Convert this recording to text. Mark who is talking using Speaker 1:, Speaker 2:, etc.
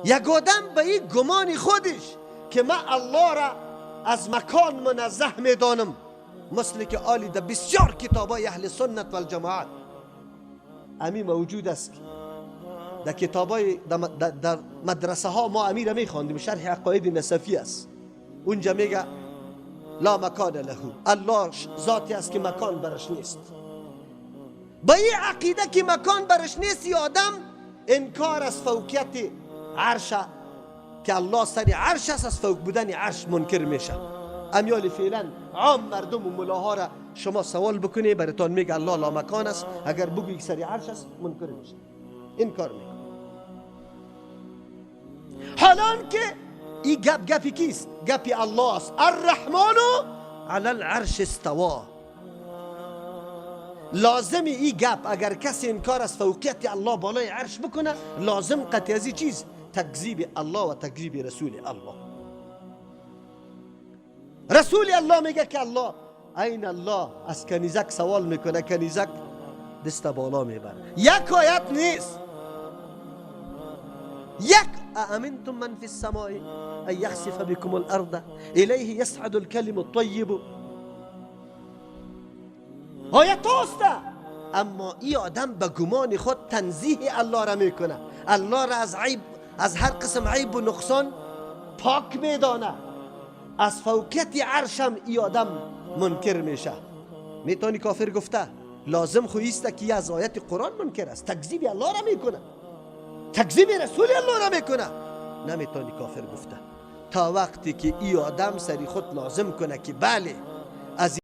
Speaker 1: یک آدم به این گمان خودش که من الله را از مکان منزه میدانم، مثل که آلی در بسیار کتابای اهل سنت و الجماعت امی موجود است. در کتابای در مدرسه ها ما امی را میخواندیم، شرح عقاید نسفی است. اونجا میگه لا مکان له، الله ذاتی است که مکان برش نیست. با این عقیده که مکان برش نیست، آدم انکار از فوقیت عرش که الله سر عرش است، از فوق بودن عرش منکر میشه. امیال فعلا عام مردم و ملاها را شما سوال بکنی، براتان میگه الله لا مکان است. اگر بگویی سر عرش است، منکر میشه، انکار میکنه. حالان که این گپ گپی کیست؟ گپی الله است. الرحمن علی العرش استوا. لازم ای گپ اگر کسی انکار از فوقیت الله بالای عرش بکنه، لازم قطعی از چیز تکذیب الله و تکذیب رسول الله. رسول الله میگه که الله این الله از کنیزک سوال میکنه، کنیزک دست بالا میبره. یک آیت نیست، یک أأمنتم من في السماء أن يخسف بكم الأرض إليه يصعد الكلم الطيب. آیت هست، اما ای آدم به گمان خود تنزیه الله را میکنه، الله را از عیب، از هر قسم عیب و نقصان پاک میدانه. از فوقیت عرشم ای آدم منکر میشه. میتونی کافر گفته؟ لازم خو ایست که از آیت قرآن منکر است، تکذیب الله را میکنه، تکذیب رسول الله را میکنه. نمیتونی کافر گفته تا وقتی که ای آدم سری خود لازم کنه که بله از